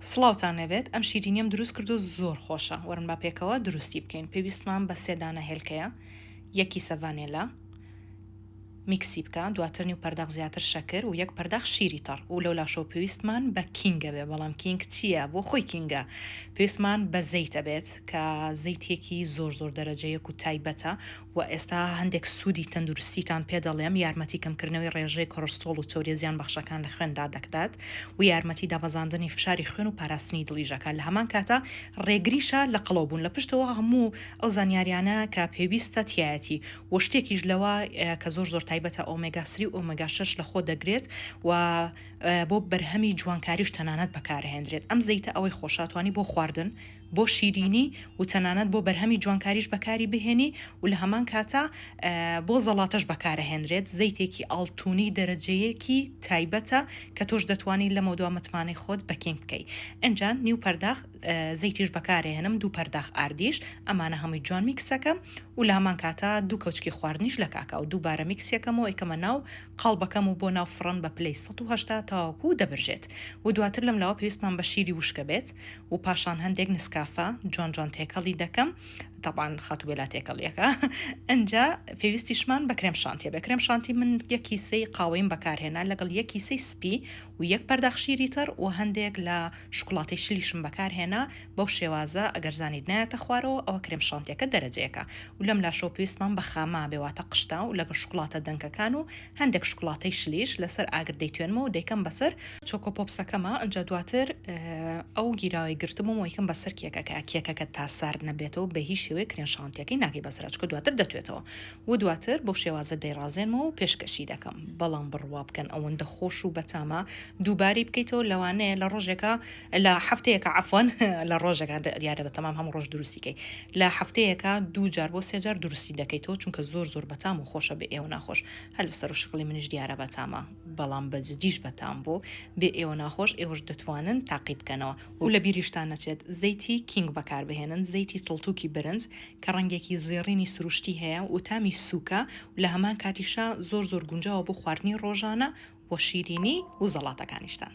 سڵاوتان لێبێت ئەم شیرینیەم دروست کردو زۆر خۆشە وەرن با پێکەوە دروستی بکەین پێویستمان بە سێ دانە هێلکەیە یەک کیسە ڤانێلا میکسی بکە دواتر نیو پەرداخ زیاتر شەکر و یەک پەرداخ شیری تەڕ و لەولاشەوە پێویستمان بە کینگە بێ بەڵام کینگ چییە بۆ خۆی کینگە پێویستمان بە زەیتە بێت کە زەیتێکی زۆر زۆر دەرەجە یەک و تایبەتە و ئێستا هەندێک سوودی تەندروستیتان پێ دەڵێم، یارمەتی کەمکردنەوەی ڕێژەی کۆڕستۆڵ و چەوریە زیان بەخشەکان لە خوێندا دەکدات و یارمەتی دابەزاندنی فشاری خوێن و پاراستنی دڵیش ئەکات لە هەمان کاتا ڕێگریشە لە قەڵەوبوون لە پشتەوە هەموو ئەو زانیاریانە کە پێویستە تیایەتی و شتێکیش لەوە کە زۆر زۆر تایبەتە ئۆمێگا سری و ئۆمێگا شەش لە خۆ دەگرێت و بۆ بەرهەمی جوانکاریش تەنانەت بەکارهێندرێت ئەم زەیتە ئەوەی خۆشە توانی بۆ خواردن بۆ شیرینی و تەنانەت بۆ بەرهەمی جوانکاریش بەکاری بهێنی و لە هەمان کاتا بۆ زەڵاتەش بەکارەهێنرێت، زەیتێکی ئاڵتونی دەرەجەیەکی تایبەتە کە تۆش دەتوانی لەمەودوا متمانەی خۆت بە کینگ بکەی. ئنجا نیو پەرداخ زەیتیش بەکارەهێنم دوو پەرداخ ئاردیش ئەمانە هەمووی جوان میکسەکەم و لە هەمان کاتا دوو کەوچکی خواردنیش لە کاکاو دووبارە میکسیەکەمەوە ئەیکەمە ناو قاڵبەکەم و بۆ ناو فڕن بە پلەی 180 تاوەکو دەبرژێت و دواتر لەم لاوە پێویستمان بە شیری وشکە بێت و پاشان هەندێک نسکافە جوان جوان تێکەڵی دەکەم تەبان خاتوو بێلا تێکەڵیەکە ئەجا پێویستیشمان بە کرێم شانتیە بە کرێم شانتی من یەک کیسەی قاوەیم بەکارهێنا لەگەڵ یەک کیسەی سپی و یەک پەرداخ شیری تەڕ و هەندێک لە شوکولاتەی شلیشم بەکارهێنا بەو شێوازە ئەگەر زانیت نایەتە خوارەوە ئەوە کرێم شانتیەکە دەرەجەیەکە و لەم لاشەوە پێویستمان بە خاما بێ واتە قشتە و لەگەڵ شوکولاتە دەنکەکان و هەندێک شوکولاتەی شلیش لەسەر ئاگر دەیتوێنمەوە و دەیکەم بەسەر چۆکۆ پۆپسەکەمە ئنجا دواتر ئەو گیراوەی گرتبووم و یکەم بەسەر کێکەکە کێکەکە تا سارد نەبێتەوە بە هیچ شێوەیەک کرێم شانتیەکەی ناکەی بەسەرا چونکە دواتر دەتوێتەوە و دواتر بەو شێوازە دەیڕازێنمەوە و پێشکەشی دەکەم بەڵام بڕوا بکەن ئەوەندە خۆش و بەتامە دووبارەی بکەیتەوە لەوانەیە لە ڕۆژێکا لە هەفتەیەکە عەفوەن لە ڕۆژێکا دیارە بە تەمام هەموو ڕۆژ دروستی کەی لە هەفتەیەکا دوو جار بۆ سێ جار دروستی دەکەیتەوە چونکە زۆر زۆر بەتام و خۆشە بێ ئێوە ناخۆش هەر لەسەر و شکڵی منیش دیارە بەتامە بەڵام بە جدیش بەتام بوو بێ ئێوە ناخۆش ئێوەش دەتوانن تاقی بکەنەوە و لە بیریشتان نەچێت زەیتی کینگ بەکاربهێنن زەیتی تڵتوکی برنج کە ڕەنگێکی زێڕینی سروشتی هەیە و تامی سوکە و لە هەمان کاتیشا زۆر زۆر گونجاوە بۆ خواردنی ڕۆژانە و شیرینی و زەڵاتەکانیشتان.